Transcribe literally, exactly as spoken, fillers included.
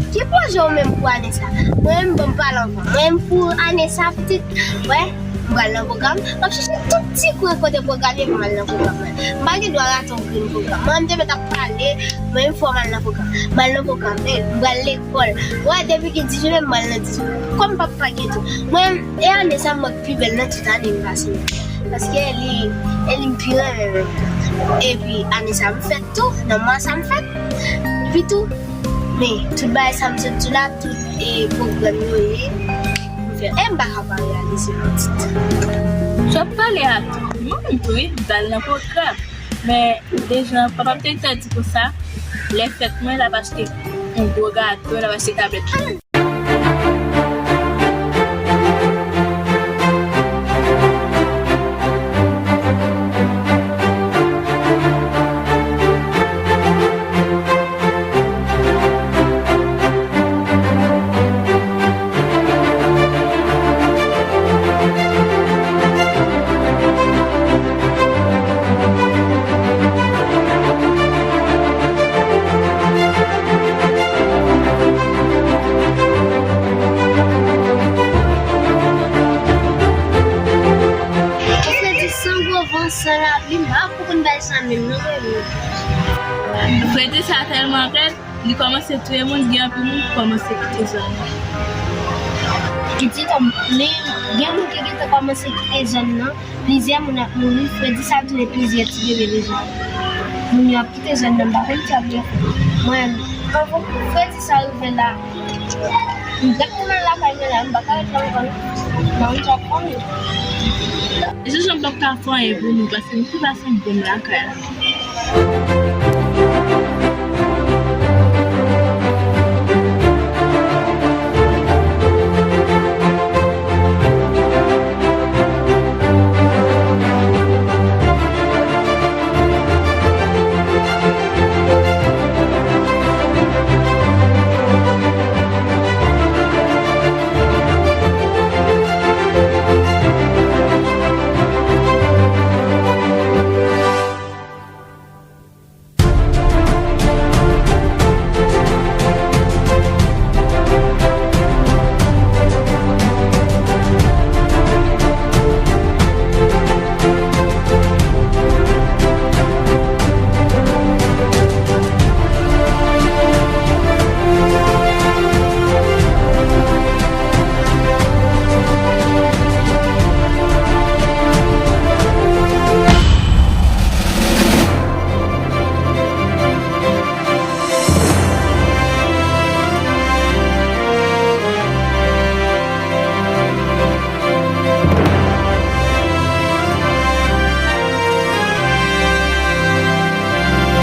Ki pwojè w menm pou ane sa? Mwen menm, ban m pale anvan. Mwen menm pou ane sa, pitit, wè, m pral nan pwogram. M ap chèche tout ti kwen kote pwogram ye pou m al nan pwogram mwen. M pa gen dwa rate yon grenn pwogram. Mwen menm te mèt ap pale, mwen menm fò m al nan pwogram. M al nan pwogram, e m pral lekòl. Wè, depi gen dizuit, m pral nan dizuit. Kòm pap pa gen tou. Mwen menm, e ane sa m wè k pi bèl nan tout ane m pase yo. Paske e li, e li m pi renmen menm. Epi ane sa m fèt tou, nan mwa sa m fèt. Epi tou, men tout bagay sa m sot di la, tout e pwogram yo ye, m fè, e m pa ka pa reyalize pitit. Sa w ap pale a tou, mwen menm tou wi, m pral nan pwogram. Men deja, papa m te gentan di konsa, lè fèt mwen, l ap achte yon gwo gato, l ap achte tablèt. Fredi san gwo van, san lapli, m pa konprann bagay sa menm non, mwen menm. Fredi sa tèlman rèd, li kòmanse touye moun, gen anpil moun ki kòmanse kite zòn nan. Pitit, men gen moun ki gentan kòmanse kite zòn nan. Plizyè moun ap mouri, fredi sa touye plizyè ti bebe deja. Moun yo ap kite zòn nan, m pa konn ki ap gen fè. Mwen, anvan fredi sa rive la, m ret tounen lakay mwen la, m pa ka ret la ankò non. Nan yon trap fanmi. Jan jan m p ap ka fè anyen pou nou, paske nou tou pase yon bon lakay la.